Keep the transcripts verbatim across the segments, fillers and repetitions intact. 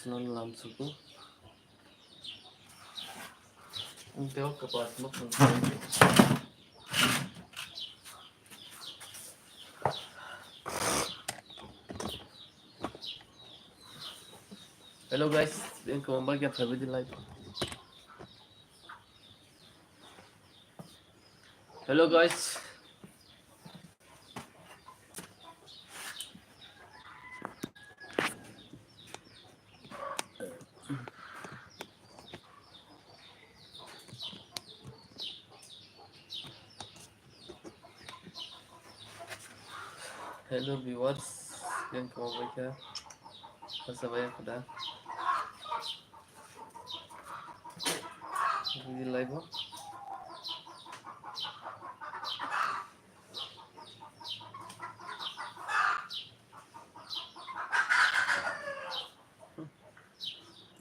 Swnam lam suku. Ang teo kapas mo kung. Hello guys, welcome back to Family Life. Hello guys. Hello viewers, yang kau baca. Masa banyak dah. Ini live.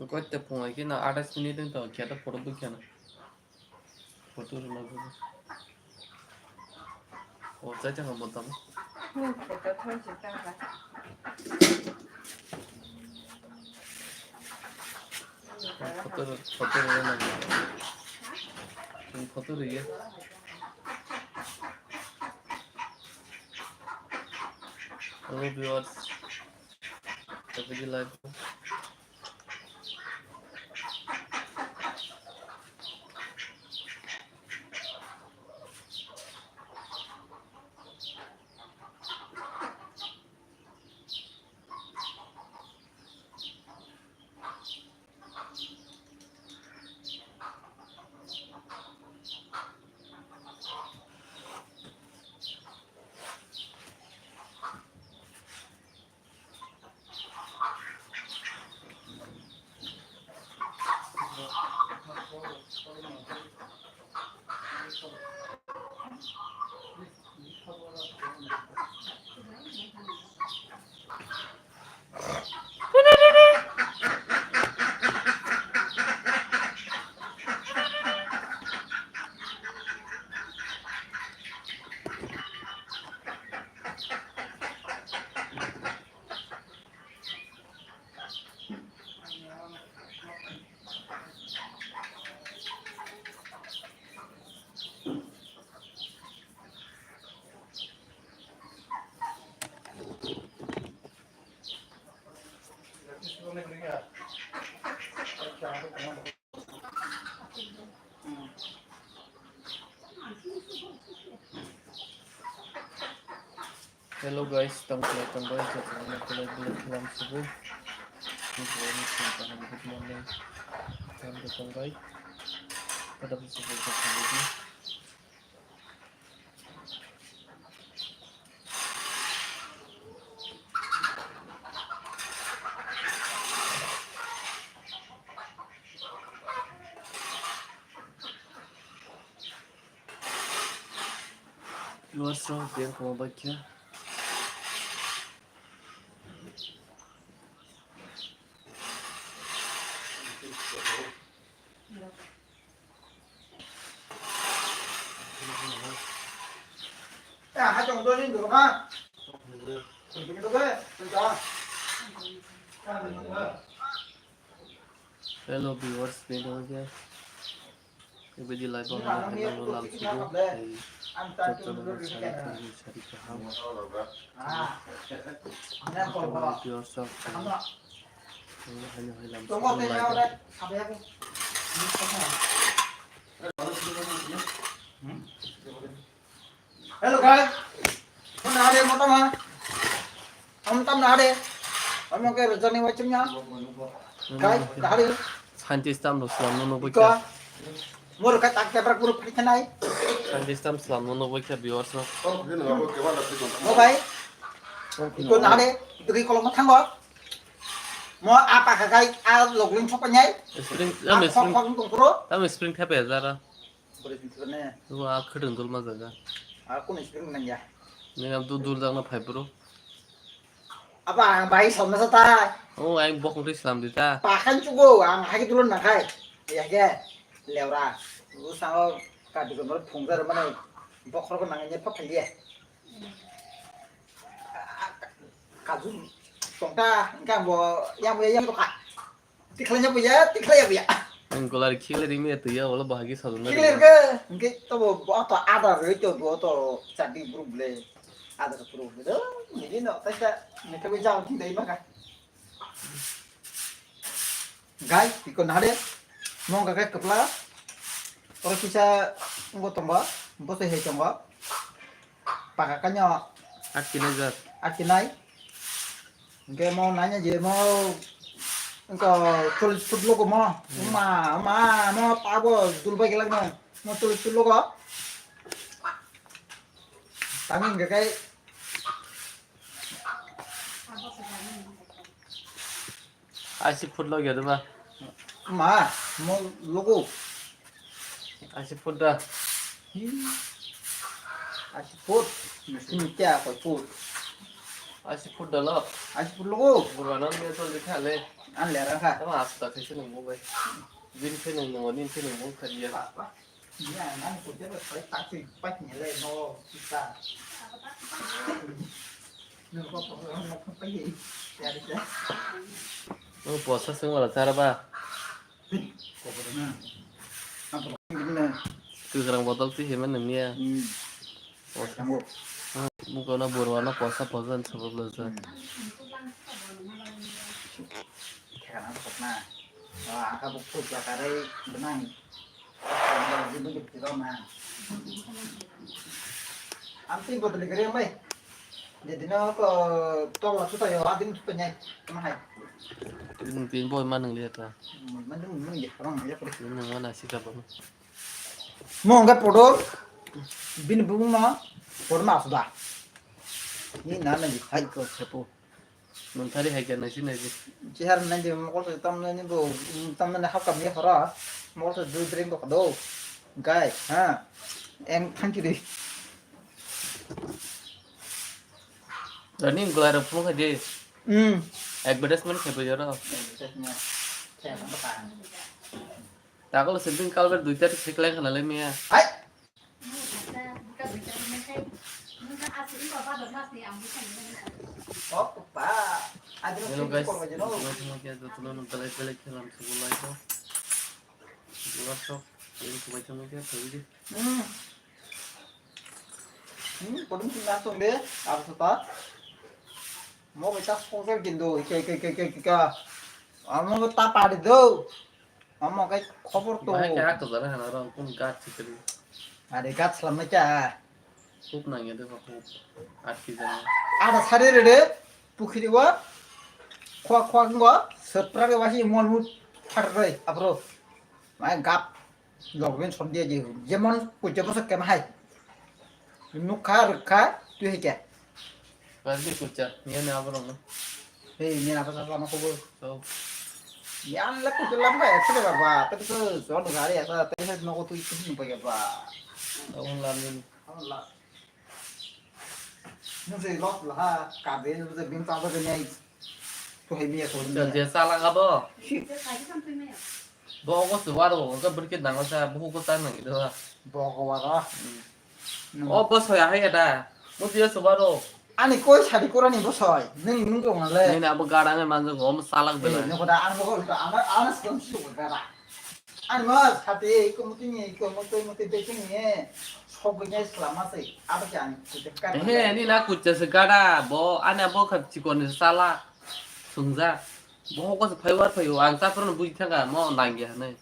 Koi te phung ai khe na athais minute wng tong khe ta photo bui khe na. Photo rwna bui. O chai thang bo tamo. Photo, photo rwna. Photo rwya. Hello viewers. Every life. Hello guys, tamo khlai tong bai, jotono belai belai khlai sugo. Good morning, good morning. Tamo tong bai. Pada busu busu khlai di. Luar song biang koma baikha. Hello viewers, bini wngkhe bini live o hwnwi hwnwi lam sugo tei jotono sari kaham. Viewers rok hwnwi hwnwi lam sugo live o. Hello guys. Mo nade mo tama. Am tam nade. Amo ke rajani wachimnya. Guys, nade. Scientist tam lo slam no no bukya. Mur ka tak tebrak buru prithanai. Scientist tam slam no no bukya viewers no. Mo bai. Ko nade. Dui kolom thango. Mo apa ka gai a logling thopanyai. Spring, am spring. Khok khok tong pro. Am spring thepe jara. Bwrwi tong thwrwkne. Wa khwtwng dul ma jaga. A kunu spring nang ya. Nini am dul dul jakna phai bro. Aba ang bai somna sa ta. O ang bokong twi slam di ta. Pakhan chugo ang hagi dulon na khai. Ya ke. Leura. U sango ka dikon bor phung jar mane bokhor ko nang ne pha phai ya. Kajun tongta, engkha bo yang bo yang to ka. Tikhlaiya buya, tikhlaiya buya. Ang golar khikhlai ringmi ya tuya, wala bahagi salon na Khikhlai ringya. Rikha, hingke tobo bo to ada roi to bo to chadi group le. Ada to group le do. Nini no, ta ta, neke be jao ti dai maka. Gai, iko nade. Mo ga kai kapla. Oro kisa ngo tongba, bo se he tongba. Paka kanyo. Atkinai jar. Atkinai. Hingke mo nanya je mo engko cholish foot logo mo. Hmm. Ma, ma, mo tabo dulbai gelak no. Mo cholish foot logo. Tangin hingke kai. Ashi foot logo ya ba. Ma, mo logo. Ashi foot da. Ashi foot. Mesti mikir apa foot? Ashi foot da lo. Ashi foot logo. Burana me to likha le. An le rangkha. Tama asta khe se nung mo bai. Din khe nung mo, din khe nung mo kha ya. Apa? Ya, nan ko jero sai tak si pak ni le no kita. Nung ko ko ko pa ye. Ya de. Nung posa sung wala chara ba. Kwkrang bodol twi hima nungya. Mukono burwano posa posa sabuk lajak. Amtwi bodol gari mai. Jedino ko tokla suta yo adin suta nyai. Kama hai. Tin tin boy manung liya ta. Manung manung ya orang ya. Ini mana sih kabar? Mo hwnkhai podo bini bumungno podo ma asuda. Ni na nai hai ko sepo. Nung thari hai khe nai si nai si. Chihar nai je mokol se tam nai ni bo tam nai hap kam ni hora. Mokol se dui drink ko do. Gai ha. Eng thang kiri. Rani gulai rok phung kha di. Hmm. Advertisement khai bo jaro. Advertisement. Khai bo ka. Takol se bini kalber duita se kleng khna le miya. Hai. Hello guys, jotono belai belai khe lam sugo lai kho. Bular sok, ini kubai thangma khe thangdi. Hmm. Hmm, kodum sing nasong de, apa sota? Mo bai ta sponsor gindo, ike, ike, ike, ike, ike. Amo ta pari do. Amo kai khobor to. Bahai khe hakto jana hana rong kun gat chikri. Are gat slam na kya? Kuk nang ya de kuk. Atki jana. Ada sari re de, pukhiri wa. Khwa khwa ngo, sotpra ke wasi mon mut thar roi, abro. Mai gap. Logben son dia je, jemon kucha bosok kema hai. Nukha rwkha, twi hai khe. Bardi kucha, niya na aborok no. Hei, niya na aborok no khobor. So. Niya le kucha lam kha, ekso de baba, te to son gari asa, te he nogo twi twi ni baba. Abon lam ni. Abon lam. Nung se loss la ha, ka de, nung se bin ta ba de nai. To hai mi ya so. Je, je sala ka bo. Bo ko se waro, ka birke dang sa, bo ko ta nang do. Bo ko waro. Hmm. O bo so ya hai da. Mo dia so waro. Ani koi sari kora ni bo soi. Nung nung ko le. Ni na bo gara me manjo go, mo salak bela. Ni ko da an ko, an an skon su gara. Ani mas hati iko muti ni iko muti muti beking ni sogwi nai slama se abo ke ani kuchuk ka. He ni na kucha se gada bo ani abo kha chikon ni sala sungja bo ko se phaiwar phaio ang ta phuru buji thanga mo nangya ne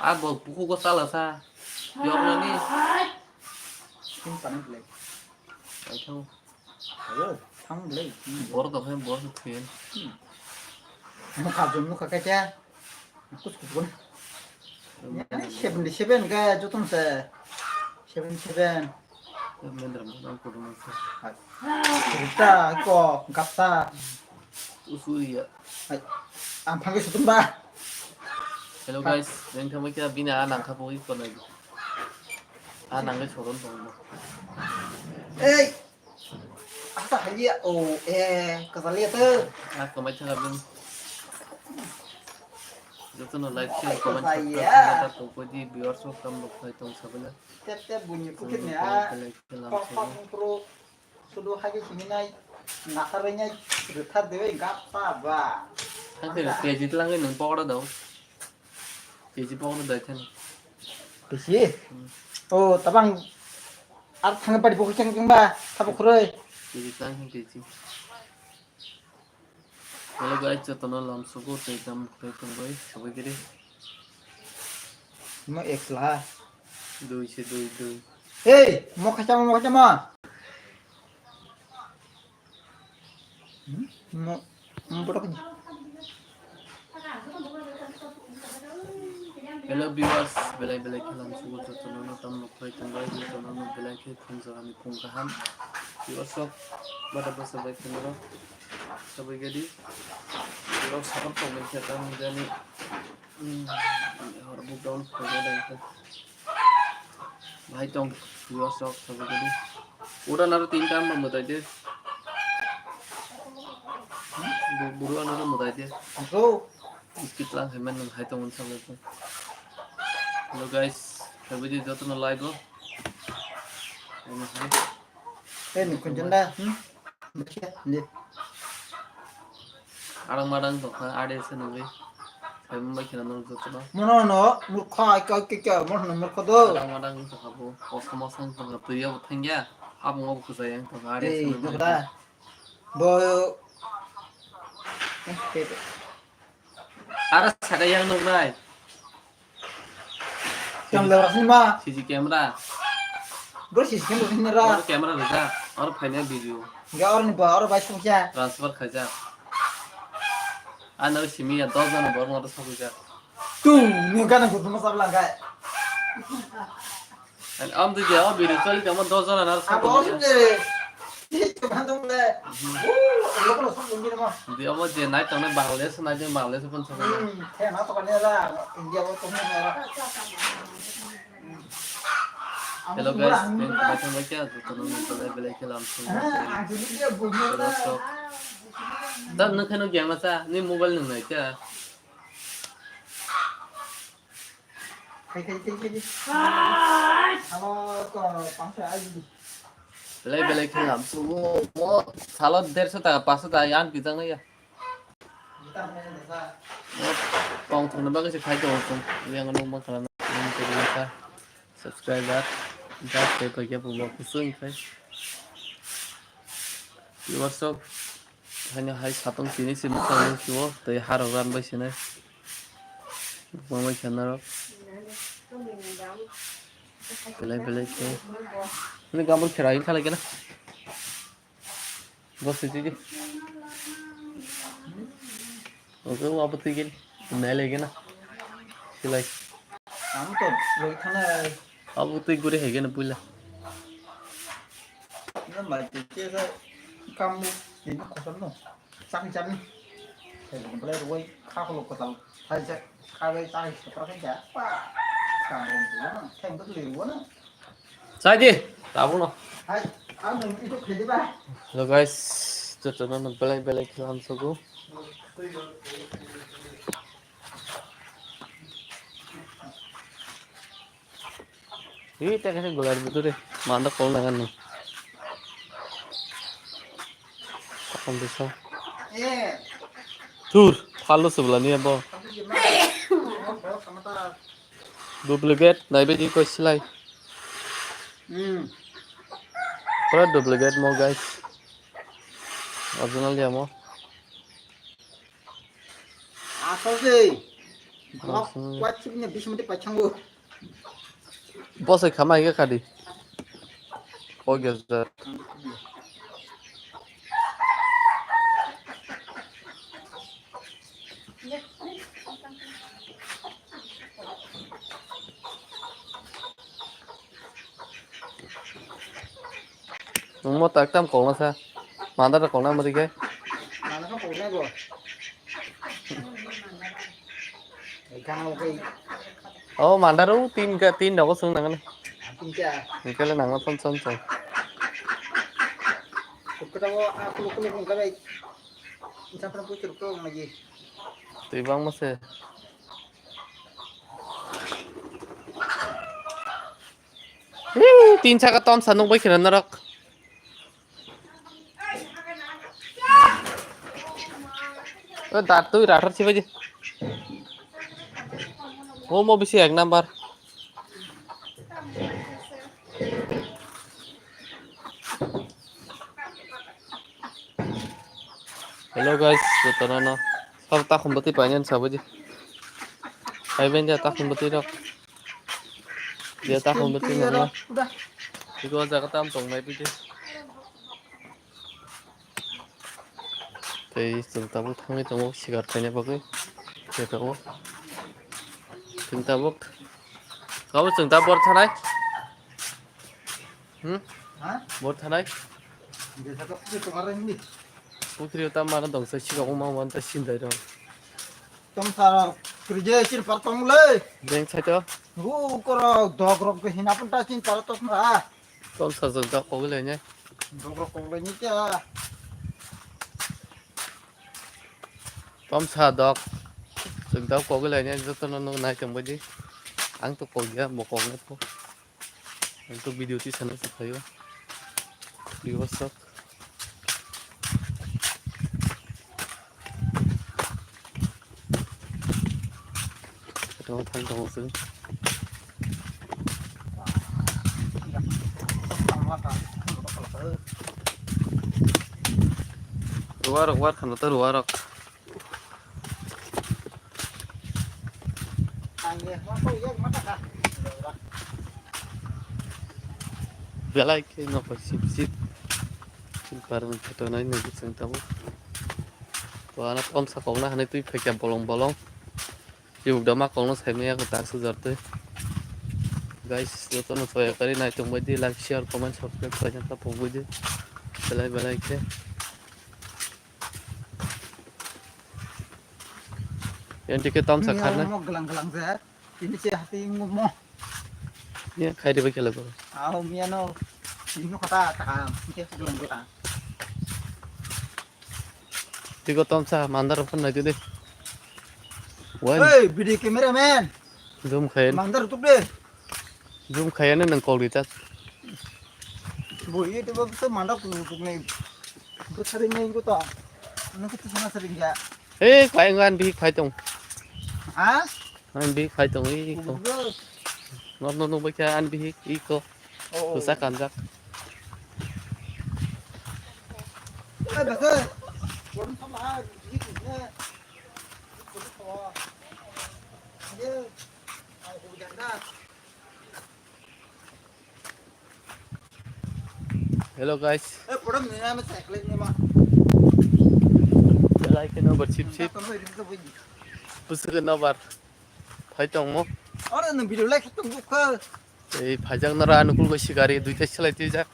abo buku ko sala sa yorna ni. Sim panik le. Ai thang. Ayo, thang le. Bor to khe bor khe. Mukha jom mukha kacha. Kus kus gun. Seventy seven ga joton se. Seventy seven. Mendra mo dang kudu mo se. Rita ko gapsa. Usuriya. Ang phangke sutum ba. Hello guys, neng thangma kya bini a nangkha bo iko nai. A nangke soron tong. Ei. Asa haliya o e kasalia tu. A kamai thang abin. Jotono like, share, comment, subscribe khaina ta tongkho di, viewers rok tam rok khai tong sabina. Tep tep bunyi pukit ne a. Pok pok pro sudu hagi sini nai. Nasar nai rethar dewe gap ta ba. Thang thang K G tlang nung pokora dau. K G pokora dai thang. Bisi? Hmm. Oh, tabang ar thang padi pokora chang chang ba, thabo khuroi. K G tlang thang K G. Hello guys, jotono lam sugo tei tam khuroi tongbai sabai giri. Mo ek sla. Dui se dui dui. Hey, mo khacha mo khacha mo. Hmm? Mo, mo botok ni. Hello viewers, belai belai khe lam sugo jotono no tam nukhai tongbai jotono no belai khe phung jora ni phung kaham. Viewers rok bada basa bai kheno rok sabai gadi. Rok sakam tongbai khe tam jani. Hmm, hor bu down khaiya dai khe. Bahai tong, viewers rok sabai gadi. Ura naro tinta ma mutai de. Bu-, buru anaro mutai de. Go. Biscuit lang hai man nang hai tong sabai gadi. Hello guys, sabai di jotono live o. Ano hai. Eh, ni kunjunda. Hmm? Bakia, ni. Arang madang tongkha, ade se nungwi. Sai mumbai kheno nung jotono. Mono no, murkha, ai ka, ke, ke, mono no, murkha do. Arang madang tongkha bo, kosom mosong tongkha, twi abo thangya, abo ngo khujai yang tongkha, ade se nungwi. Ei, dukra. Bo. Eh, te, te. Ara saka yang nuknai. Yang lewat sini ma. C C camera. Bro, C C camera sini ra. Oro camera rijak, oro phainai video. Enggak, oro ni ba, oro bai sungkya. Transfer khaijak. Ano simi ya dos jona borok no sokijak. Tu, ni gana gutu masa belangkai. Ang, ang di dia, oh, video kali kamu dos jona nar sokijak. Abo sini. Ih, coba dong le. Di omo je nai tongnai Bangladesh, nai de Bangladesh pun sama. Hmm, khe na to kani la, India bo tongnai la. Hello guys, thank you for watching. Jotono belai belai khe lam sung. Hello sok. Dan nung kheno gyang masa, ni mobile nung nai kya? Khai, khai, khai, khai. Amo to pangsa aji. Belai belai khe lam sugo. Mo salo derso taka, paso taka yan kijang nai ya. Mo tong thangna bagwi se khai tongo chwng. Yang nung ma khala nung tong kha. Subscriber. Just tei paikya pungbo kusung khai. Viewers rok. Haino hai satong tini se bwkhak nukphio tei harok ran bai sinai. Bwkhak bai khe narok. Belai belai khe. Ni gambur khera in khalai kena. Bos siji di. Oke, wa apa tigil. Nai lagi na. Silai. Kamu to lagi thana. Abu tui guri hai kena puila. Na mai tui ke sa kamu ini kotor no. Chakni chakni. Hai, belai ruwai kha kholo kotal. Hai, chak, kha bai chakni kotor khe ja. Pa. Kam rom tu na. Theng tu le ruwa na. Chai di, tabuk no. Hai, ang nung itu khe di ba. Hello guys, jotono no belai belai khe lam sugo. Ih, tak khe golar bidire, manda kol nangan no. Takam desa. Tur, phalu subla ni abo. Duplicate, naibe di koi silai. Hmm. Pura duplicate mo, guys. Original ya mo. Asal sih. Asal. Kuat sih punya bis mati pacang bu. Bosai khama higa khadi. Oke, sir. Nungmo tak tam kok na sa. Mandar kok na mari ke. Mana kok kok na go. Ikan apa? Oh, mandar u tin ka tin dago sung nang na. Tin ka. Ni kala nang na son son son. Kok ka dago aku lu kok ka bai. Insa pernah pucuk tuh lagi. Tui bang mase. Ih, tin saka tom sa nukbai kheno norok. O dat twi rathar sibaidi. Omo bisi ek number. Hello guys, jotono no. Sab takhum bwtwi painani sabaidi. Phaiben ja takhum bwtwi rok. Je takhum bwtwi nangma. Iko jaga tam tongnai bidi. Tei chwng tabuk thangwi tongo sikar khaina bagwi. Khe tongo. Chwng tabuk. Kabo chwng tabuk bor thanai. Hmm? Ha? Bor thanai? Jesa to putri tongar hindi. Putri o tam mana dong sa sikak o ma wan ta sindai rong. Tom sa kri je sir par tong le. Beng sai to. Hu koro dog rok ke hina pun ta sin par tong ra. Tom sa jeng ta kogwi lai ne. Dog rok kogwi lai ne kya? Tom sa dog. Jeng ta kogwi lai ne joto no nai tong bai di. Ang to kogya mo kogna to. Ang to video ti sana se phaio. Di wasak. Ito thang tong se. Ruwa rok war khana to ruwa rok. Belai khe nokha sip sip. Chini parwng khe tongnai nai bwswng tabuk. To ano tomsa kokna hinwi twi phaikha bolong bolong. Yuk dama kokno saimaya kwtak sujar twi. Guys, jotono soya kari nai tongbai di, like, share, comment, subscribe khlaina ta pogbai di. Belai belai khe. N T K tamsa kharnai. Mo glang glang se. Tini se hati mo. Ye khai de bai khala ko. Aw miya no. Tini kota ta. Ke glang glang. Tiko tamsa mandar phone nai de. Wan. Hey, video cameraman. Zoom khayen. Mandar tup de. Zoom khayen nang kok di ta. Bo ye de ba mandar tup tup nai. Bo sari nai ko ta. Nang ko tu sana sari ya. Hey, khai ngan bi khai tong. Ha? An bihik phai tong iko. Nor no nung baikha an bihik iko. Oh, oh. Tusa kanjak. Eh, basa. Korum sama ha, bihik ne. Korum sama. Ye. Ai, hujan na. Hello guys. Eh, photo ni nama cycle ni ma. Belai khe no bar sip sip. Pusu ke no bar. Phai tongmo. Ora no video like tong bukha. Ei phaijak nara anukul go sikari duita selai twijak.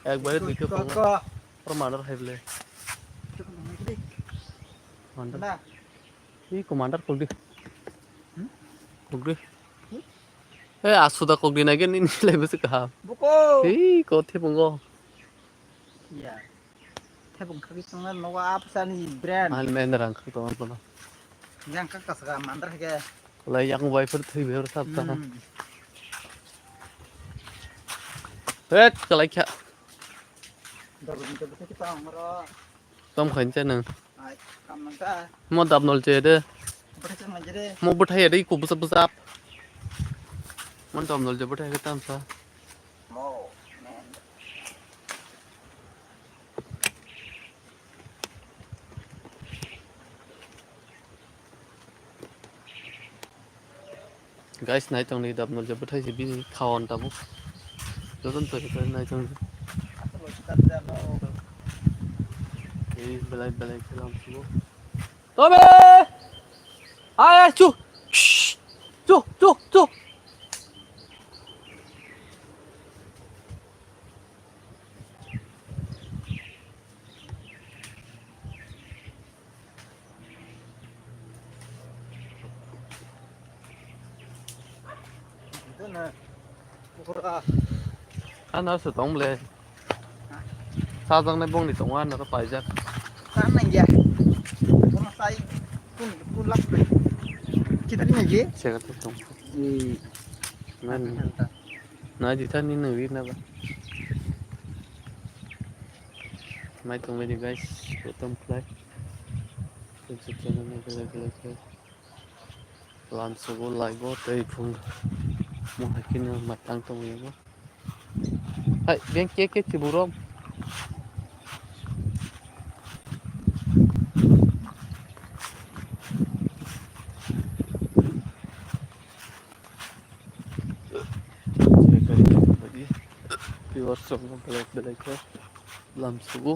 Ekbare duita ko. Or mandar hai bole. Mandar. Na. Ei commander kol di. Hmm? Kol di. Hmm? Eh, asuda kok di nai gini nilai besi kaham. Buko. Hei, kok thepung go. Ya. Thepung khagwi tongna nogo apsa ni brand. An men rang khag tong kono. Yang kak kasga mandar hage. Lai yang wiper thui ber sab ta. Hmm. Het, kalai kha. Dorong ni to besi kita amara. Tom khain cha nang. Ai, kam nang ta. Mo dab nol che de. Bwthai chang nang je de. Mo bwthai de ko bwsa bwsa. Mo dab nol je bwthai ke tam sa. Mo, man. Guys, nai tong ni dab nol je bwthai se bini khawan tabuk. Joton to se nai tong. Ei belai belai khe lam sugo. Tobe! Ay, ay, chu! Shh! Chu, chu, chu! Ano se tong ble. Sajak nai bongni tongo ano paijak. Tan nang ya. Kono sai kun kun lak bai. Kita ni nang ye. Sega to tong. Hmm. Nai di ta ni nang ri na ba. Mai tong bai di guys. Bottom fly. Belai belai khe lamsogo, laibo tei phung mo hai kheno matang tongwi abo. Hai, beng ke ke chiburom. Viewers rok no belai belai khe lamsogo.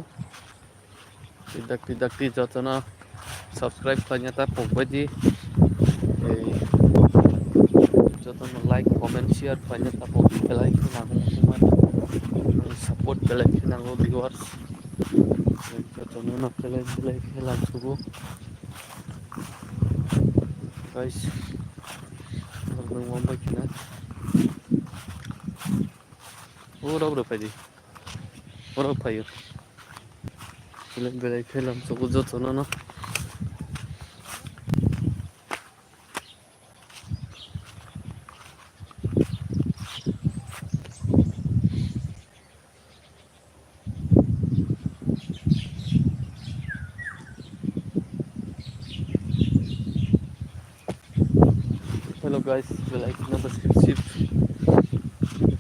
Twi dakti dakti jotono subscribe khlaina ta pokbai di. Tei jotono like, comment, share khlaina ta pokbai, belai khe nangmani support belai khe nango viewers. Jotono no belai belai khe lamsogo. Guys, norok wngma bai khna. O rok rw phaidi. O rok phaio. Belai belai khe lamsogo jotono no. Hello guys, belai kheno bwswk sip.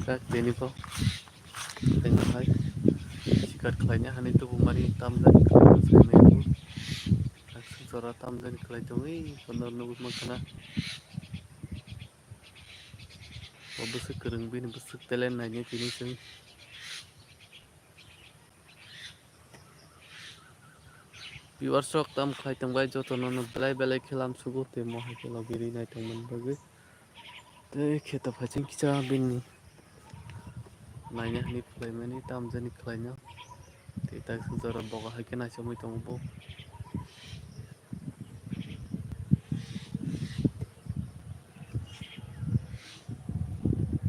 Kha tini bo. Tini hai. Sikar khlaina hani tubu mani tamjani khlaina saimai bo. Kaisa jora tamjani khlai tongwi, kono nugwi mankha na. Bo bwswk kwrwng bini bwswk talent nainai tini chwng. Viewers rok tam khlai tongbai jotono no belai belai khe lamsogo tei mo hai khe logi ri nai tongmani bagwi. Tei khe to phaising kisa bini naina hwnwi khlaimani tamjani khlaina. Tei tak jora boga hai khe naisomwi tongo bo.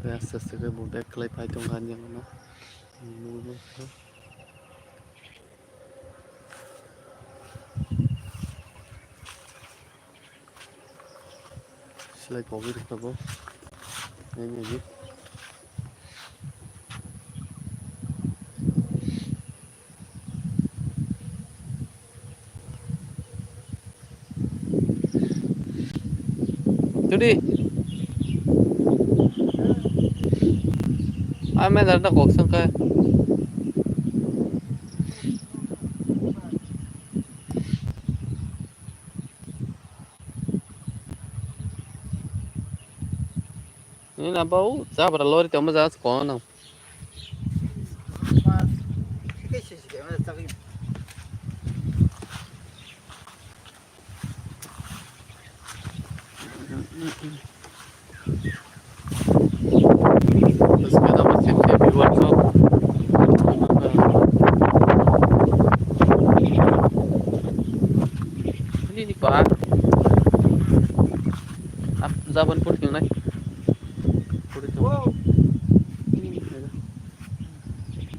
Tei aste aste khe bo back khlai phai tongkha ani ano. Silai kogwi rwkha bo. Nini. Tudi. Ame darda kok sangka. Ni na bau, cha bara lori tamo ja ko na. Ini ni pa. Ap jaban put nang nai. Puri thang.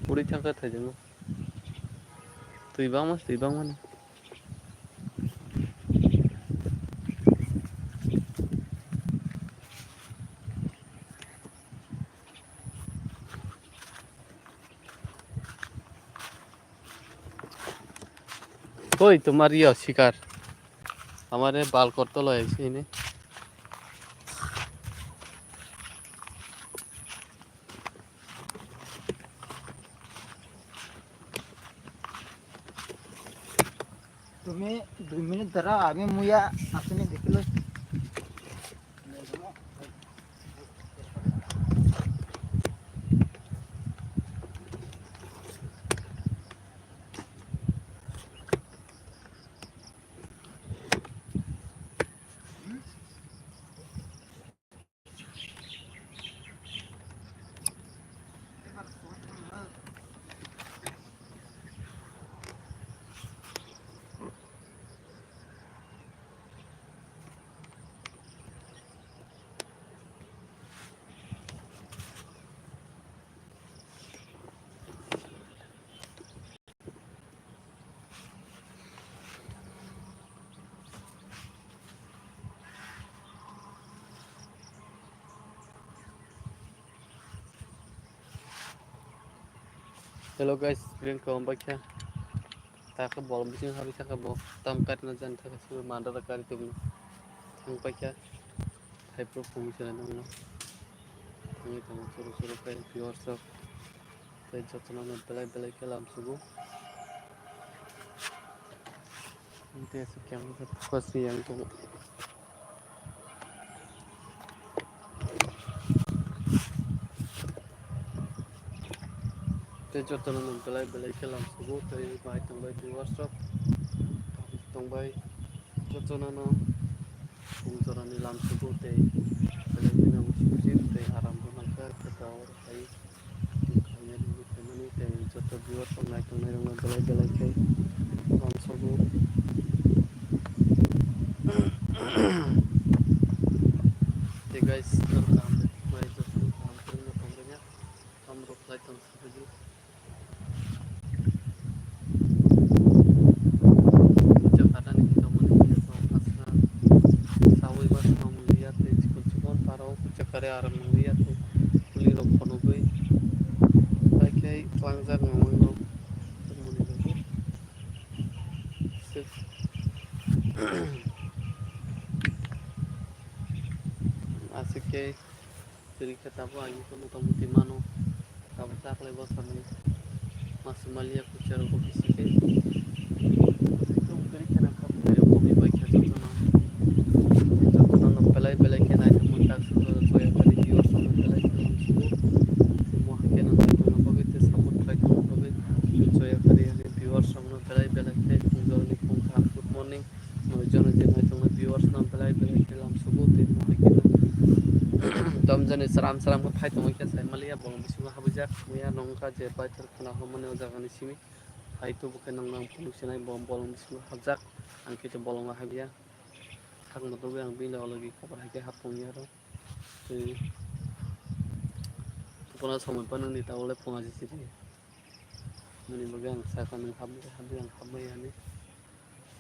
Puri thang ka thai jang. Twi bang mas, twi bang mani. Koi tomar yo sikar? Amare bal korto loi aise ine. তুমি দুই মিনিট দাঁড়াও, আমি মুয়া আসুনি দেখিলো। Hello guys, prank ko bakya. Takhe bolong bising habwi thangkhe bo tam karina jani thangkhe simi mandara kari tongno thang paikha. Thaipro phungwi chwrai nangno thangwi tongo churu churu khe viewers rok tei jotono belai belai khe lamsugo. Tei aswk khe ang focus ni yang tongo. Tei jotono no belai belai khe lamsugo tei bai tongbai viewers rok tongbai jotono no pung jorani lamsugo tei belai kheno usi usi tei aram bo nangkha khe dawar khai. Khainani, khainani tei joto viewers rok nai tongnai rokno belai belai khe lamsogo. Tei guys, nang kaham bai joto kaham kwrwngno tongbaina, hamrok khlai tong sabaidi. Puja khatani hinwi tongmani khe tong aswk saui ma tong liya tei chikon chikon parao puja kare aram nang liya tei. Kulirok phunugwi bai khe tlangjak nangmano tongmani bagwi. Aswk khe kwrwi khe tabuk ang khe motamuti mano. Tabuk taklai bosonwi masuk maliya puja rok bisi khe. Kwrwi khe nangkha puja rok komi bai khe jotono. Jotono no belai belai khe naithokmani tak sujoro joya kari viewers rok no belai khe lamsugo. Mo hai khe no naithokna bagwi tei support khlai tongna bagwi joya kari ani viewers rok no belai belai khe phung jorani phung kaham good morning. Noi jono je nai tongnai viewers no belai belai khe lamsugo tei mo hai khe no. Tom jani sram sram khe phai tongwi khe sai maliya bolong bisingo habwijak wngya nongkha je paithor khwna hwnmani o jagani simi. Hai tubu khe nang nang phunuk sinai bo bolong bisingo habjak ang khe bolongo habya. Thangma tubui ang bini logi logi kotor hai khe hap tongya aro. Tei tupuna somoi panani tabole phunga jisiri. Mani bagwi ang sakha nang habwi habwi ang habwi ani.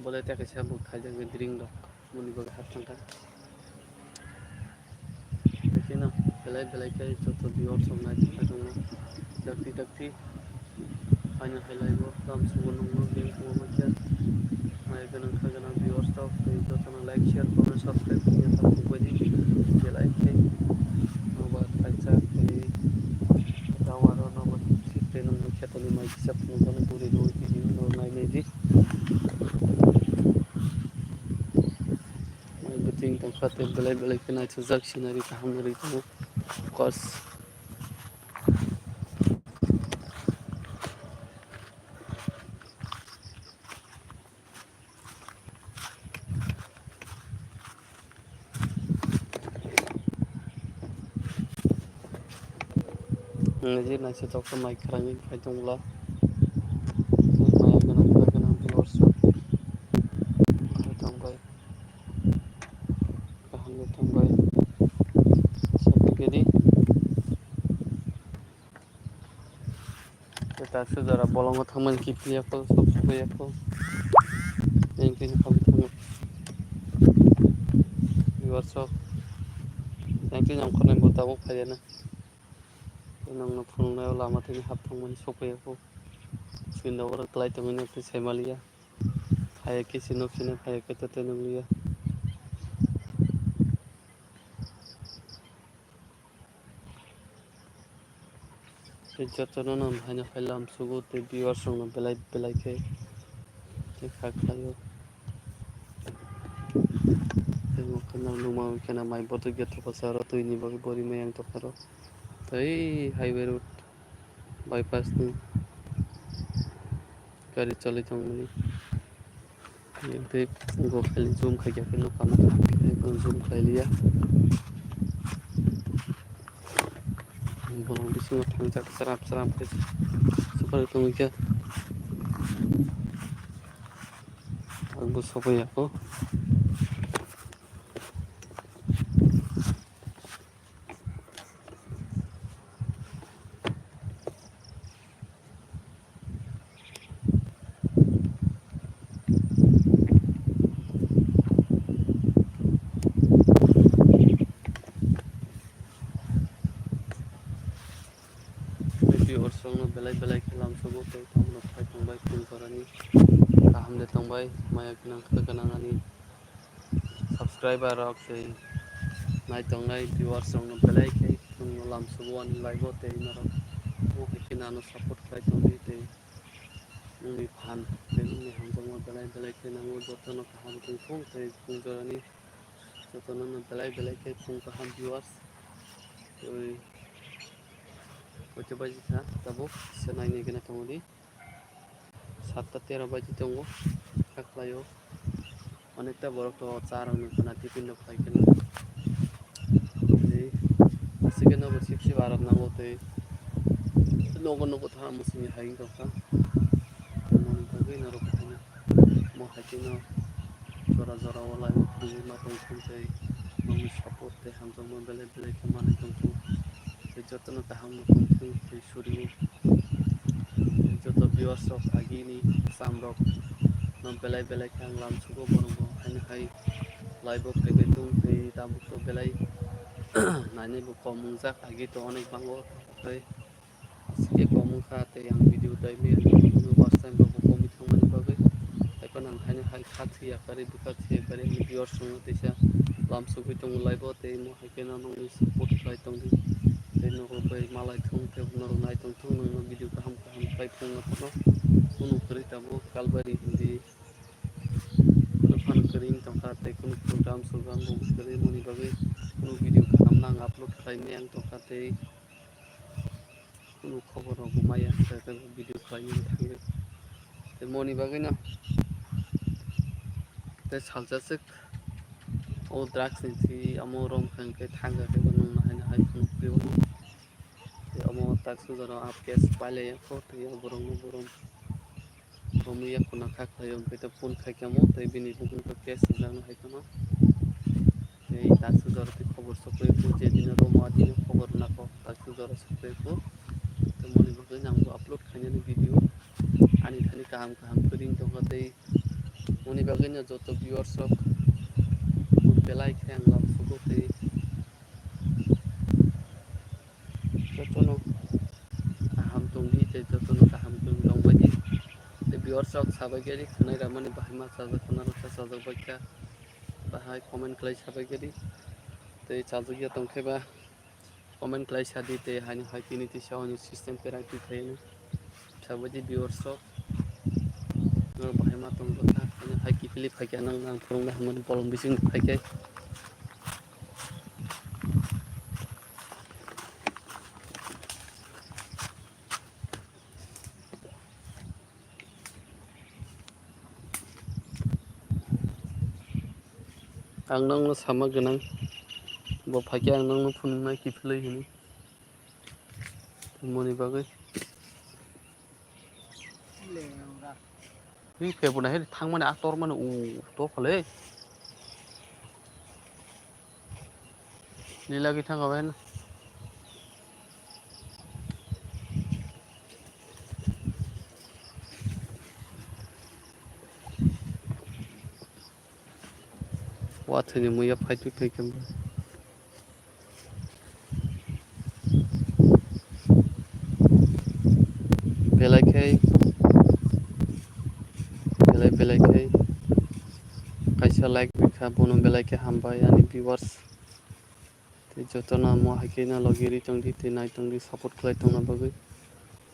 Bole tei kaisa bo khaijak drink rok mani bagwi hap thangkha. Bikheno belai belai khe joto viewers rok nai tongma tongo. Dakti dakti. Haino hai laibo, tamo subo nukgo, bini kugo mankhe. Mai gwnang kha gwnang viewers rok, tei jotono like, share, comment, subscribe khaina ta khukbai di. Belai khe nobar kaisa tei tawaro nobar tei nokni khetoni mai kisa phunukjani guri rwui tini norok nai nai di. Mai bwtwi tongkha tei belai belai khe naithokjak scenery kaham nugwi tongo. Of course. Nini naisik tok khe mai kwrwngwi khai tongla. Mai gwnang, mai gwnang viewers rok khai tongbai. Kaham khe tongbai. Sabikedi. Tei taksa jora bolongo thangmani kiphilya kho, sok sokya kho. Yang tini khabu thango. Viewers rok. Yang tini ang khornai bo tabuk phaiyana. Tei nangno phunuknai o lama tini hap thangmani sokphaiyakho. Screen rok oro kwlai tongwi nokni saimaliya. Phaiya khe se nok sini phaiya khe to tei nukliya. Tei jotono no haino hai lamsugo tei viewers rok no belai belai khe tei kha khlaio. Tei nokha nang nukma khe na mai bothok ya thopasa aro twi ni bagwi bori maya wng tongkha aro. Tei highway road bypass ni gari choli tongmani. Tei go khaili zoom khaikha khe nukha, zoom khlailiya. Bolong bisingo thangjak srap srap khe super tongwi khe. Ang bo sopaiya kho. Tei viewers rokno belai belai khe lamsogo tei tamno phai tongbai phone korani. kaham de tongbai, maya gwnang kha gwnang ani subscriber rok tei naitongnai viewers rokno belai khe chwngno lamsugo ani live o tei norok bo hai khe nano support khlai tongdi tei nini phan tei nini hamjakma belai belai khe nango jotono kaham tongthung tei pung jorani jotono belai belai khe pung kaham viewers tei oito baji kha tabuk se naini gana tongdi. Satta tero baji tongo, kha khlaio. Onekta borok to cha rok nung khna tiffin rok khai khna. Tei aswk no bo sip sip aram nango tei nogo nogo thang musuni hai wng tongkha. Moni bagwi norok khaina mo hai kheno jora jora o live o phunugwi ma tongthung tei nokni support tei hamjakma belai belai khe manwi tongthung tei jotono kaham no tongthung tei suriwi. Joto viewers rok agini sam rok no belai belai khe ang lamsugo borok bo haino hai live o phaibai tong tei tabuk to belai nainai bo kom wngjak agi to onek bango tei aswk khe kom wngkha tei ang video dai maya no first time rok bo komwi thangmani bagwi tei phano ang haino hai kha thwiya karwi bwkha thwiya karwi ani viewers rok no teisa lamsugwi tongo live o tei mo hai kheno nokni support khlai tongdi tei nogo bai malai thung tei norok nai tongthung nokno video kaham. Hamkrai phung no phano kunu kwrwi tabuk kalbari hindi kunu phano kwrwi wng tongkha tei kunu program sogram bo kwrwi moni bagwi kunu video kaham nang upload khlai maya wng tongkha tei kunu khobor rok bo maya wng tongkha video khlai mani thangwi tei moni bagwi no tei salsa swk o drugs ni thwi amo rom khe hwnkhe thangkha khe bo nung nahai nahai phunuk phio. Tei omo taksujaro up case pailai ya kho, tei o borokno borom romwi ya khuna kha khlaio, hwnkhe to phone khai khe mo, tei bini bukung to case rijak no hai kheno. Tei taksujaro tei khobor sokoi kho, je dino romo a dino khobor na kho, taksujaro sokoi kho. Tei moni bagwi nangbo upload khainani video ani thani kaham kaham kwrwng tongkha tei moni bagwino joto viewers rok belai khe ang lamsugo tei jotono kaham tongdi tei jotono kaham tongbaidi. Tei viewers rok sabaikhe ri khwnai ramani bahai ma chajak khwna rwkha chajak baikha bahai comment khlai sabaikhe ri tei chajak ya tongkhe ba comment khlai sadi tei haino hai tini tisa hwnwi system tei rang twi khaino. Sabaidi viewers rok norok bahai ma tongjakha haino hai kiphilwi phaikha nang nang phwrwngna hwnmani bolong bising phaikhe. Ang nokno sama gwnang, bo phaikhe ang nokno phunuknai kiphilwi hwnwi. Moni bagwi. Hi khe bo nahai thangmani a tormani u torkha le. Nilagwi thangkha bai. Wathwini muiya phaipi phaikhe. Belai khe, belai, belai khe kaisa like rikha, bono belai khe hambai ani viewers. Tei jotono omo hai khe no logi ri tongdi, tei nai tongdi, support khlai tongna bagwi.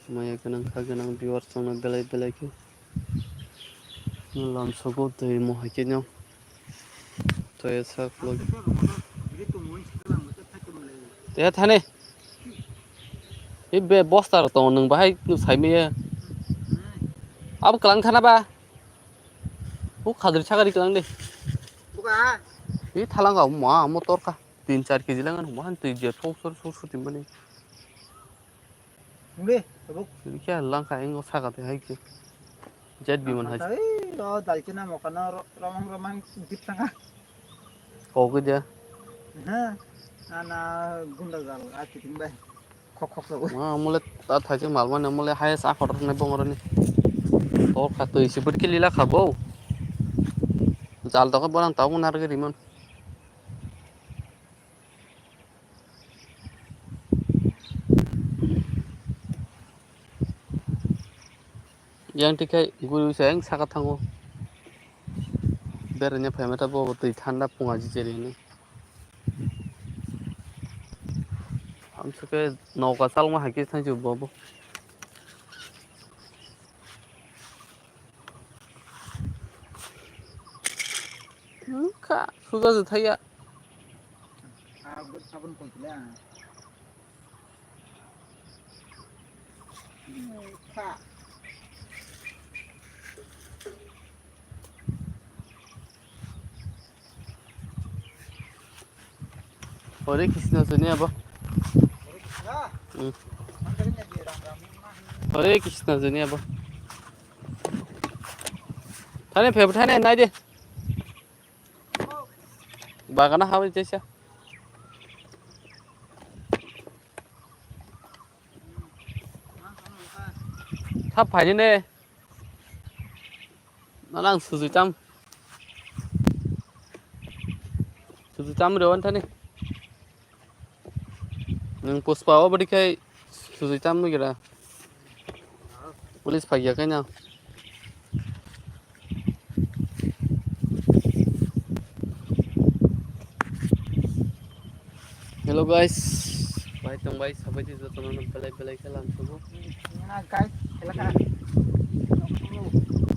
Maya gwnang, kha gwnang viewers rokno belai belai khe no lamsogo, tei omo hai khe no. Tei sak logi. Tei thani. Ibe bosta rok tongo, nwng bahai nwng saimaya. Abo kwlang thana ba? O khadri sakari kwlang de. Buka. I thalang ga ma, amo torkha. Tin char kg lang ano, ma, twi je thok sor sor sor tin bani. Nge, tabuk. Kya lang kha, engo saka te hai ke. Jet biman hai. Ei, o dalchina mokana ro-, romang romang dip tanga. Kok ke dia. Ha, ana gunda gal, a kiting bai. Khok khok sa. Ma, mole ta thaise mal mane mole hai sa khotor ne bongoroni. Tor kha twi sibut ke lila kha bo. Jal to ko borang ta unar ge riman. Yang tikhai guru se yang saka thango. Berene phaima ta bo twi thanda punga ji jeri ni. Amsuke noka salma haikhe thangjak bo bo. Wngkha, suja je thaiya. Hare Krishna sini abo. Hmm. Hare Krishna sini abo. Thani phai thani nai de. Bagana hawi tesa. Thap phai ne. Nang sujui tam. Sujui tam rewan thani. Nang Puspa o badi khai sujui tam nugira. Police phaiya kaina. Hello guys, bai tong bai sabai di joto no belai belai khe lam subo. Mana guys, hello ka.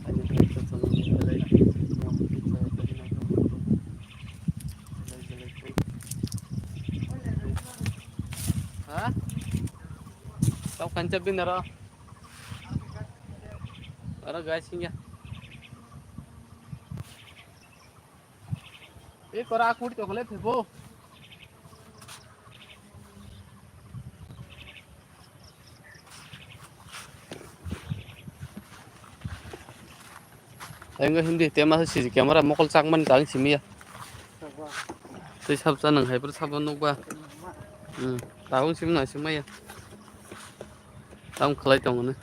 Ani bai joto no belai belai khe lam subo. Ha? Tau kancha bin aro. Aro guys, hinga. E kora kuri to kole phebo. Engo hindi tema si camera mokol chakman tang simiya. Tei sabsa nang hai pura sabon nukba. Hmm, tabung sim nang simaya. Tam khlai tong ne.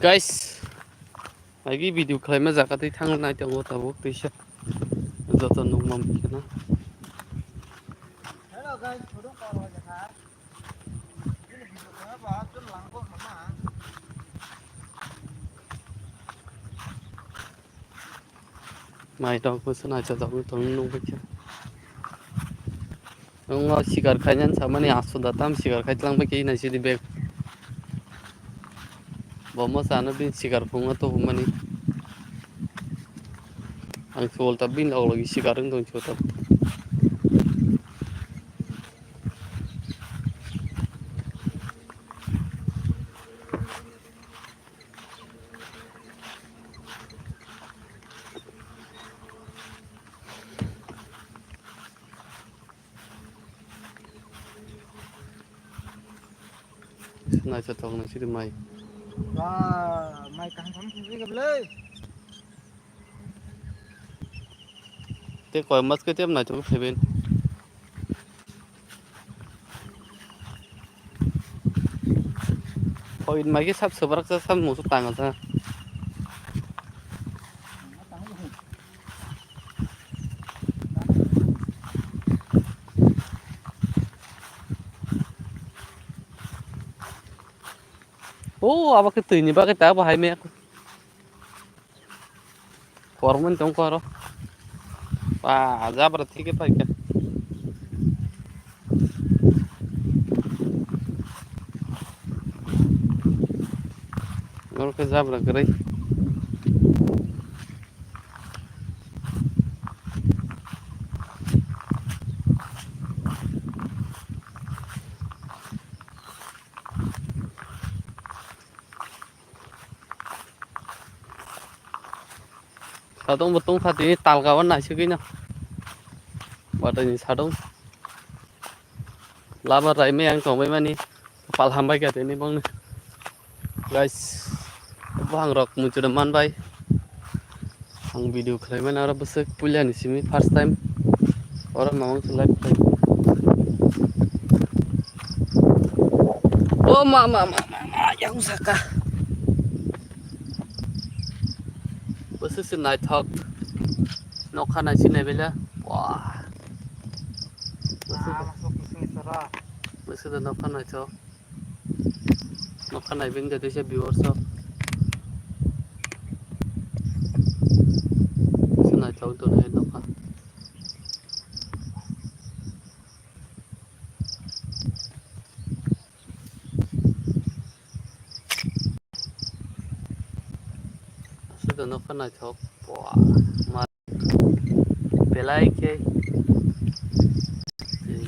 Guys, agi video khlaima jaga tei thang nai tongo tabuk teisa joto nukmam kheno. Hello guys, photo call hoja kha. Ini video khlaima ba chun langbo mama. Mai tong ko sana cha tong tong nung ba kya. Nung sikar khainani samani aso da tam sikar khai tlang ba kya ina sidi bag. Bo mo sana bin sikar phung to humani. Ang sol ta bin log log sikar ung tong chota. Naisa tong na siri mai. Ba, mai kaham kaham khibri gablai. Te koi mas ke tem na chok khibin. Hoi, mai khe sab sobrak sa, sab musu tanga sa. O, abo khe twi ni bagwi ta bo hai me. Kormoni tong koro. Ba, jabra thike paikha. Oro khe jabra kwrwi. Sadong bo tongkha tini talka o naisugwi no. Batwi ni sadong. Lama rai me ang tongbai mani. Pal hambai kha tini bongni. Guys, buphang rok muchuna manbai. Ang video khlai mani aro bwswk puila ni simi first time. Oro mamang se live khlai. O ma, ma, ma, ma, ma, yang saka. Bwswk se naithok. Nokha nai sinai bela. Wah. Bwswk. Ah, masuk pusing sara. Bwswk da nokha naithok. Nokha nai bini da disa viewers rok. Bwswk naithok do nai nokha. Aswk nokha naithok. Bua, ma, belai khe.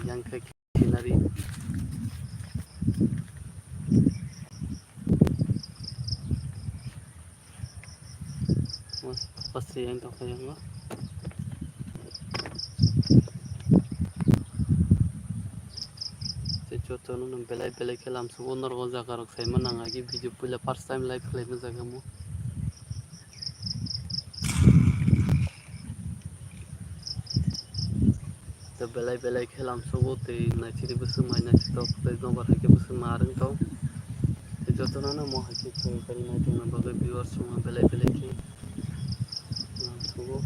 Yang khe scenery. Pasti yang tongkha yang o. Tei jotono belai belai khe lamsugo norok o jaga rok saima nang agi video puila first time live khlaima jaga mo. Tei belai belai khe lamsugo tei naisiri bwswk mai naisitok tei nobar hai khe bwswk ma rwng tong. Tei jotono no mo hai khe chwng kari naitok na bagwi viewers rok belai belai khe lamsugo.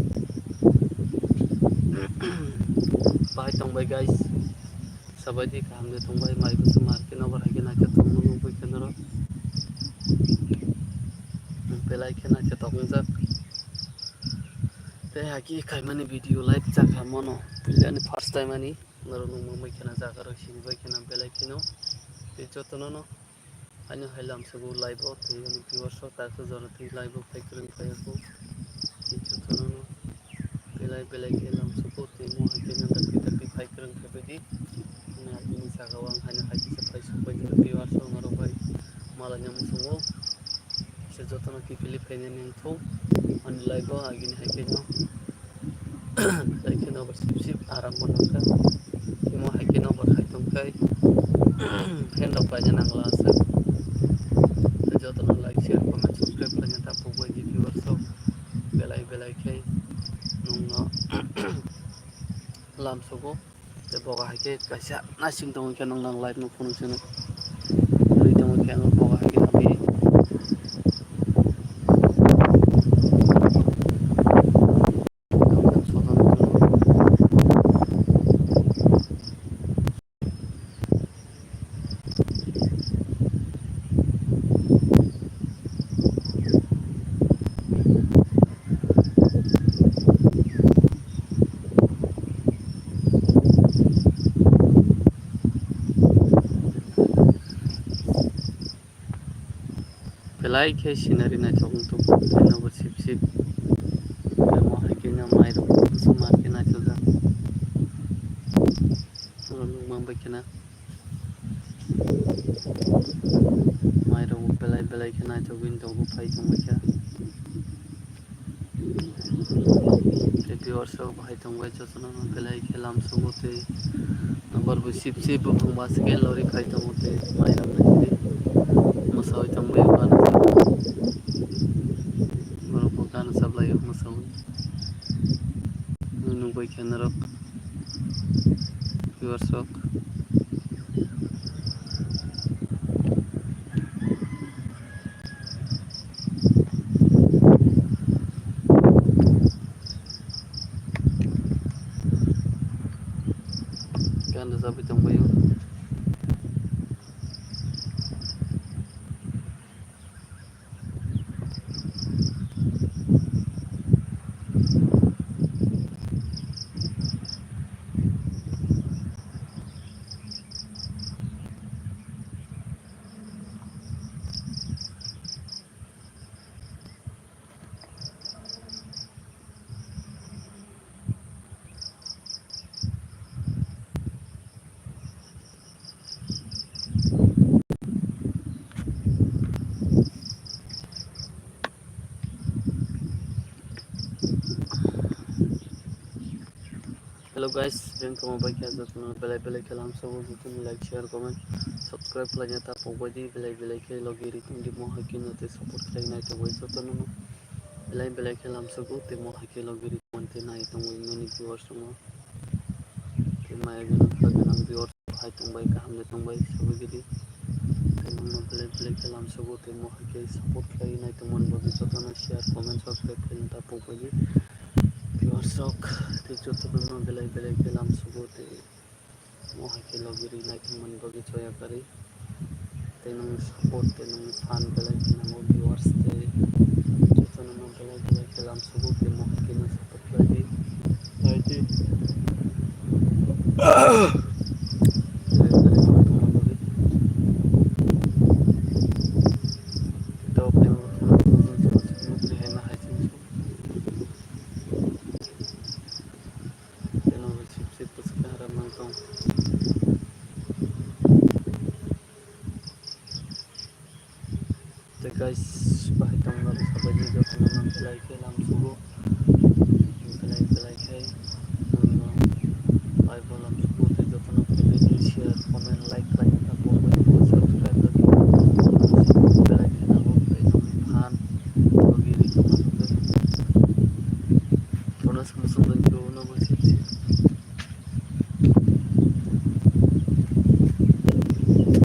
Bahai tongbai guys, sabai di kaham de tongbai mai bwswk ma rwng tei nobar hai khe naisitok no nugwi khe norok belai khe naisitok wngjak. Tei haki khaimani video live chakha mono puilani first time ani norok nukma bai kheno jaga rok sini bai kheno belai kheno tei jotono no haino hai lamsugo live o tei ani viewers rok takhe jora tei live o phai kwrwng phai o tei jotono no belai belai khe lamsugo tei mo hai kheno dakti dakti phai kwrwng phai bai di ani jaga o ang haino hai kisa phai suk bai di viewers rok norok bai malai no muchungo. Se jotono kiphilwi phainani wngthung ani live o agini hai kheno. Tei kheno bo sip sip aram bo nangkha. Imo hai kheno bo hai tongkhai. Fan rok paina nangla aswk. Tei jotono like, share, comment, subscribe khlaina ta pokbai di viewers rok. Belai belai khe nwngno lamsugo. Tei boga hai khe kaisa naising tongwi khe nwng nang live no phunuk sino. Nui tongwi khe ang boga hai khe nugwi. Belai khe scenery naithok wngtong, tei nobo sip sip. Tei mo hai khe no mai rok bwswk ma khe naithokjak. Oro nukma bai kheno mai rok belai belai khe naithok wngtong, phai tongbai kha. Tei viewers rok bahai tongbai jotono no belai khe lamsugo tei nobar bo sip sip buphang basikhe lori phai tongo tei mai rok naisidi mwsaui tongbai o gana borok bo gana chaplai o mwsaui nukbai khe norok viewers rok. Gan rwchapwi tongbaio. Hello guys, beng tongma bai khe jotono belai belai khe lamsogo, jotono like, share, comment, subscribe khlaina ta pokbai di, belai belai khe logi ri tongdi mo hai khe no tei support khlai nai tongbai jotono no belai belai khe lamsogo tei mo hai khe logi ri tongmani tei nai tongbai mani viewers rok no tei maya gwnang kha gwnang viewers hai tongbai kaham de tongbai sabai gidi tei no belai belai khe lamsugo tei mohai khe support khlai naitongmani bagwi jotono share, comment, subscribe khlaina ta pokbaidi. Viewers rok tei jotono no belai belai khe lamsugo tei mohai khe logi ri naitongmani bagwi choya kari. Tei nung support tei nung fan belai khe nango viewers tei jotono no belai belai khe lamsugo tei mohai khe nung support khlai di. Khlai di. Belai belai khe tongma bagwi. Tei tei hai ma hai sing sing. Tei no sip sip bwswk khe ram nang tong. Tei guys, bahai tongma bwsa bai ni jotono no belai khe lam sugo. Belai belai khe nangno bai bo lam sugo tei jotono khe like, share, comment, like khlai ta bo bai bo subscribe rwdi. Belai khe nangno belai fan logi ri tongma bagwi. Bono swng swng tong khe uno bo sip sip.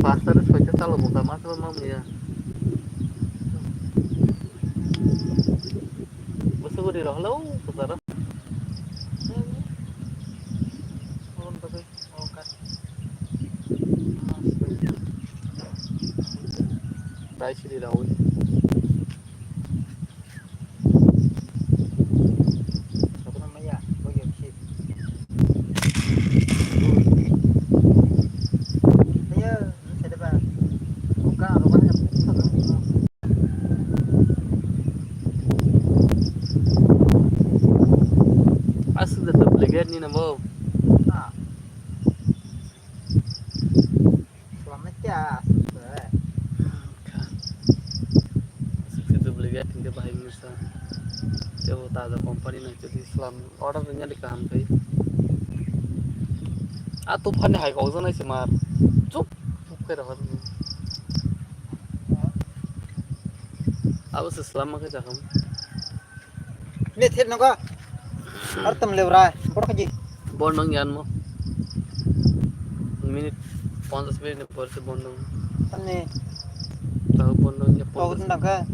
Pasta re soita chalo bo kha, ma chalo ma muya. Bwswk guri rw hwlw kwcharo. Tai sidi rawi. Aswk da duplicate ni nabo. Selamat ya, aswk se. Aswk se duplicate hingke bahai masa. Tebo taja company no tedi selam order nya di kaham kai. A tufan ni hai kok janai se mar. Chup, chup kai rok. Abo se selam ma kai jakam. Ne ther nogo. Ar tam le bra. Bor khaji. Bor nang yan mo. Minute, ponchash minute ni por se bor nang. Tamni. Tahu bor nang ya. Kau ponchash. Tun dangka.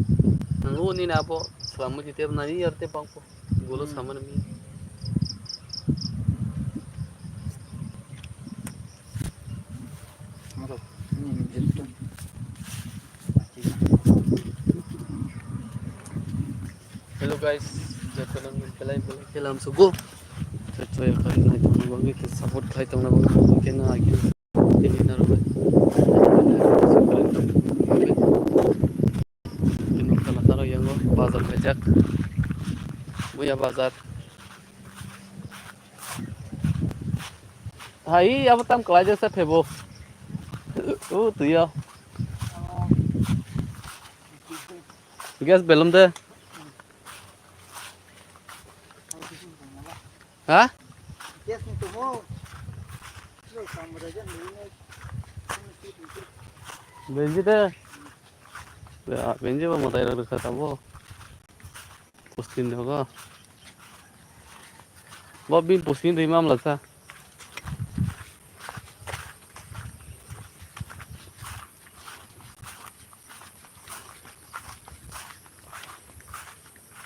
Nang lu ni na po. Selama kita nani yar te bang po. Golo. Hmm. Sama nami. Matlab, ini jatuh. Hello guys, jotono belai belai khe lamsugo. Tei choya kari naitongna bagwi khe support khlai tongna bagwi khe no agi tini narwgwi. Tini kala taro yango bazar khaijak. Buya bazar. Hai, abo tam kwlai jesa phebo. O tuyo. Gas belum de. Ha? Benji de. Ya, benji ba motai rok kha tabo. Postin dogo. Bo bin postin ri mamla sa.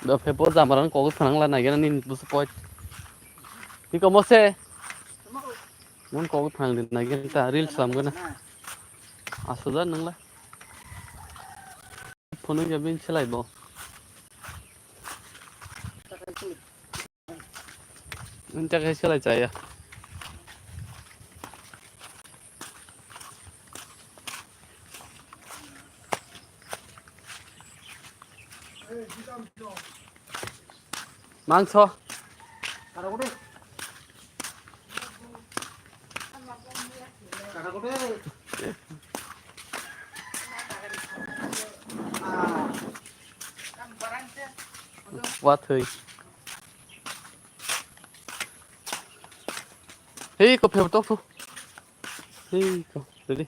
Do phe bo jamaran kok thanang la nai gana nin bus poi. Ni komo se. Mun kok thang din nai gana ta reels lam gana. Asuda nangla. Phone ya bin chelai bo. Nta kai chelai chaya. Mangso. Wathwi. Hei ko phep tok thu. Hei ko ready.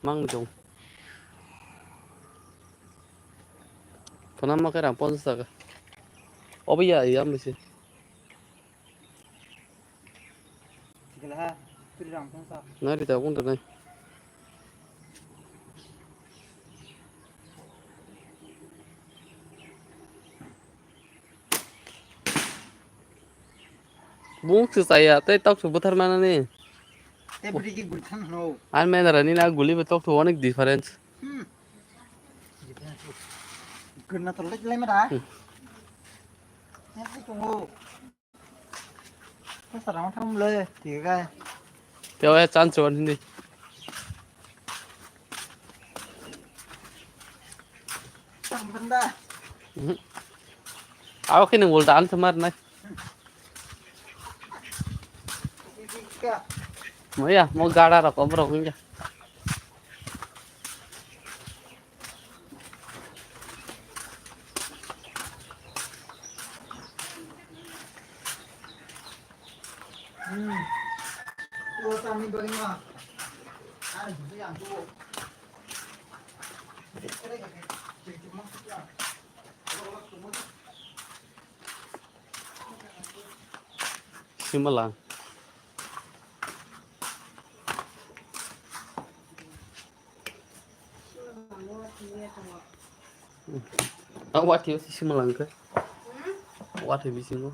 Mang jong. Thona ma khe rang ponchash taka. Obo ya ya misi. Nari ta kung ta nai. Bung se chaya, tei tok se buthar manani. Te bwrwi ki guri thang hano. Ar mendra ni na guli be tok to onek difference. Hmm. Gurna to lek lema da. Hmm. Nasi tongo. Ko sarang thang le, tiga. Te o ya chan chuan hindi. Tang benda. Mhm. Aw khe nang ulta an samar nai. Maya, mo gara rok, obrok wngya. Hmm. Tuwa tani bagima. Ani bhai ang tuwo. Simalang. Ang watwi o si simalang khe. Watwi bisingo.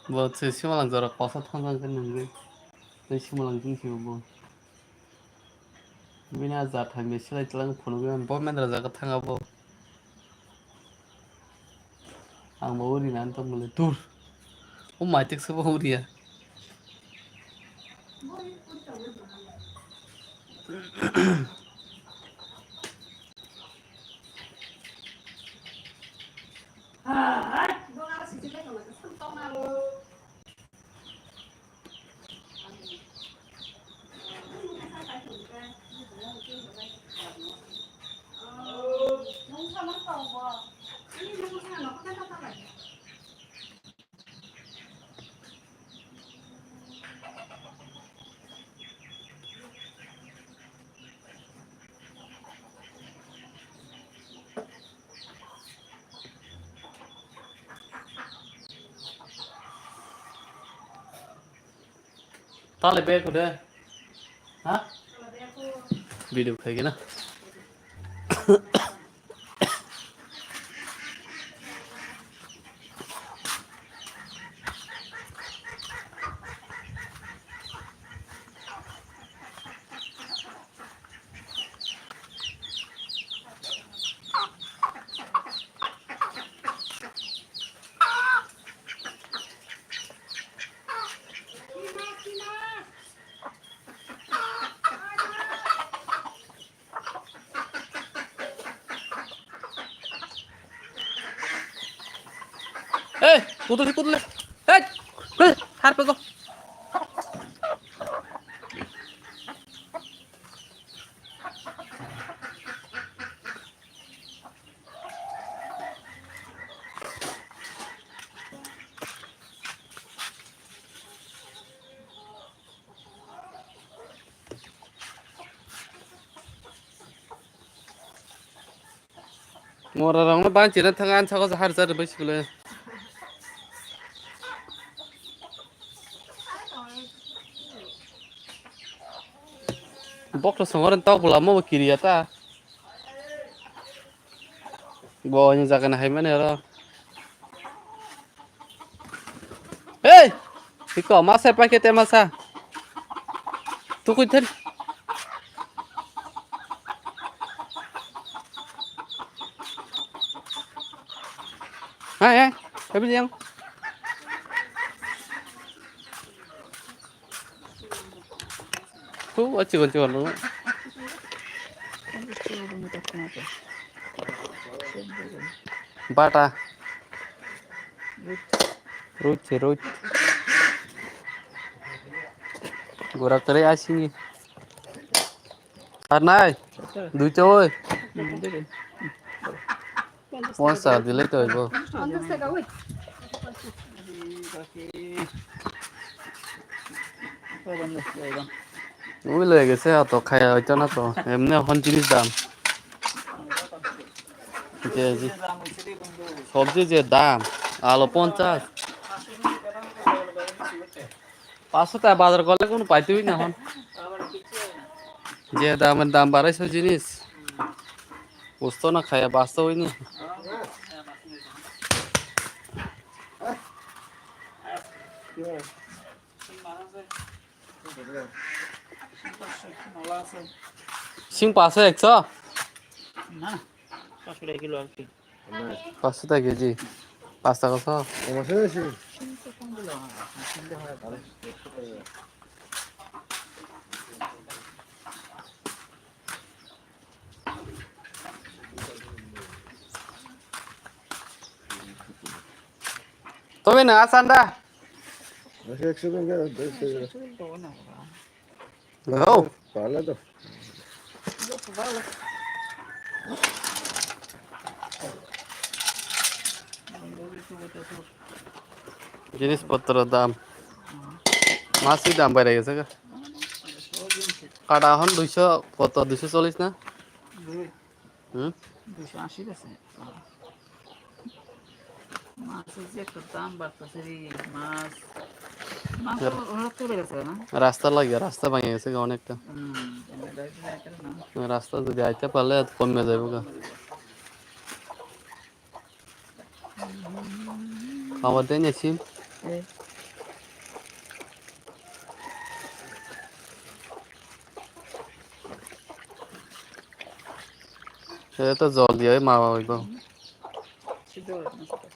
Bo se simalang jora kosa thang thang khe nungwi. Tei simalang jing sio bo. Bini a jathai mechine lai tlang phunugwi bo mendra jaga thanga bo. Ang bo uri nan tong mole dur. O maitik se bo uriya. Tale bag udah. Ha? Video khai gina. Hey, putul, putul. Hey, hey, harpe ko. Mora rong no ban china thang an sako har jar bai sikle. Bok to songor tok bula mo kiriya ta. Bo ni jaga na hai mane ro. Hey! Iko masa pakai te masa. Tukui ther. Hai hai. Tapi yang. Tu achi gon chi gon. Bata. Roach, roach. Gura kare asini. Ar nai. Duita oi. Pon sa dilai to ibo. Pon sa ka oi. Ui loi gese ato khaya hoito na to. Emne hon jinis dam. Keji. Sobji je dam. Alo ponchas. Paso ta bazar gole kono paitui na hon. Je dam dam barai so jinis. Busto na khaya basto ni. Sing paso ekso? না, পাঁচশো টাকা কিলো আর কি। পাঁচশো টাকা কেজি? পাঁচ টাকা শ? Tome na asanda. একশো টাকা, দেড়শো টাকা। Go. পারলে তো। Jinis potro dam. Masi dam baire gese ga. Kada hon duiso, koto duiso chollish na? Hmm? দুইশো আশি গেছে। মাছের যে একটা দাম বাড়তেছে রে, মাছ, মাছ তো হঠাৎ করে বেড়েছে না? রাস্তা লাগে, রাস্তা ভেঙে গেছে গা অনেকটা। হুম, এমনি গাড়ি তো যায় না। রাস্তা যদি আইতে পারলে কমে যাবে গা। খাবার দেয় না সিম? এই। এটা তো জল দিয়ে মা বাবা। সিদ্ধ করে না সেটা।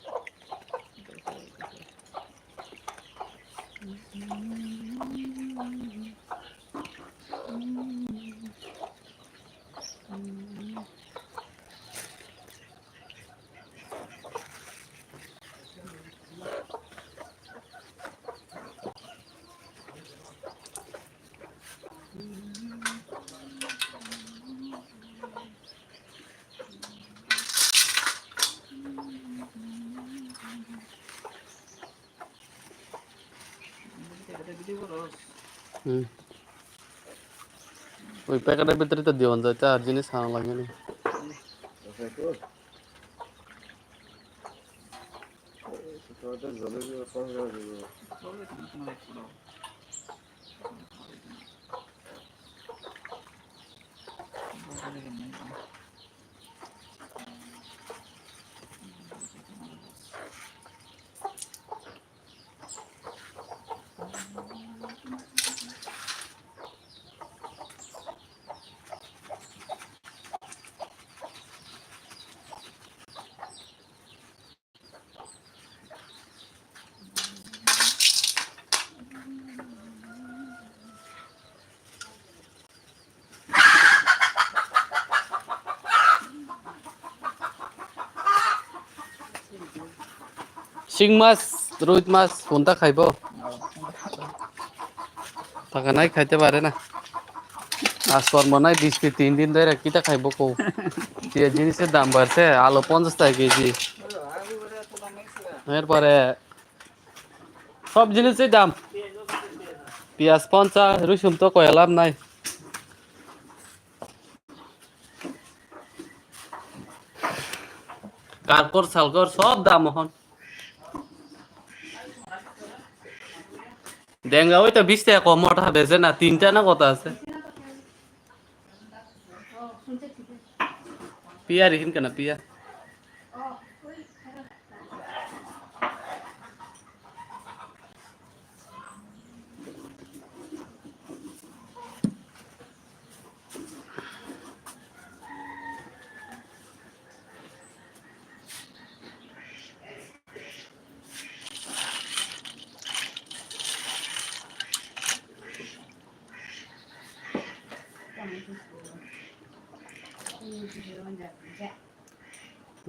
Hmm. Oi packet-or bidire to diyon jai, ta ar jinis hana lageni. Sing mas, ruit mas, punta khaibo. Takanai khaite pare na. Askor monai bisti tin din dore kita khaibo ko. Tia jinis dam barse, alo ponchas taka keji. Erpore sob jinis dam. Piyaj ponchas, rusum to koya lab nai. Karkor salkor sob dam ohon. Denga oi to bish taka kom mota beje na, tinta na kota ase. Piya rihin kana piya.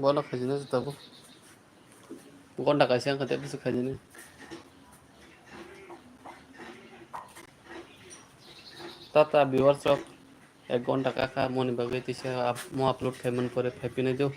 Bono khaijina se tabuk. Gonda kaisa wngkha tei bwswk khaijani. Tata viewers rok ek gonta kakha moni bagwi tisa ap-, mo upload khaimani pore phaiphinai do.